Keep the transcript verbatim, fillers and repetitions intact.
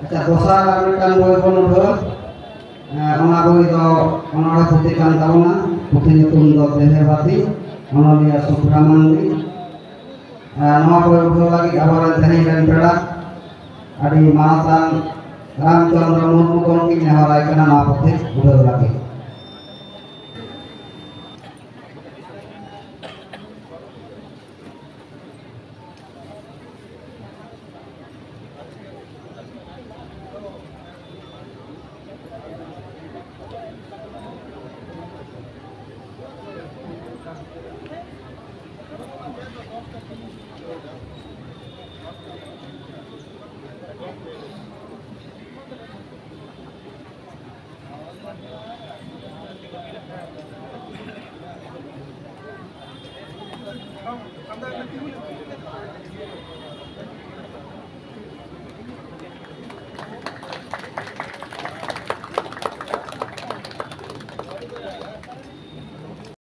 ᱟᱪᱪᱷᱟ, ᱫᱚᱥᱟᱨ ᱟᱨ ᱢᱤᱫᱴᱟᱝ ᱵᱳᱭ ᱵᱚᱱ ᱩᱰᱷᱟᱹᱣᱟ᱾ ᱮᱸ, ᱚᱱᱟ ᱵᱳᱭ ᱫᱚ ᱚᱱᱚᱬᱦᱮ ᱯᱩᱛᱷᱤ ᱠᱟᱱ ᱛᱟᱵᱚᱱᱟ᱾ ᱯᱩᱛᱷᱤ ᱧᱩᱛᱩᱢ ᱫᱚ ᱫᱮᱦᱮᱵᱟᱛᱤ, ᱚᱱᱚᱞᱤᱭᱟᱹ ᱥᱩᱠᱷᱨᱟ ᱢᱟᱱᱰᱤ᱾ ᱮᱸ, ᱱᱚᱣᱟ ᱵᱳᱭ ᱩᱰᱷᱟᱹᱣ ᱞᱟᱹᱜᱤᱫ ᱟᱵᱚᱨᱮᱱ ᱛᱮᱦᱮᱧ ᱨᱮᱱ ᱯᱮᱲᱟ ᱟᱹᱰᱤ ᱢᱟᱱᱚᱛᱟᱱ ᱨᱟᱢᱪᱚᱸᱫᱽᱨᱚ ᱢᱩᱨᱢᱩ ᱜᱚᱢᱠᱮᱧ ᱱᱮᱦᱚᱨᱟᱭ ᱠᱟᱱᱟ ᱱᱚᱣᱟ ᱯᱩᱛᱷᱤ ᱩᱰᱷᱟᱹᱣ ᱞᱟᱹᱜᱤᱫ᱾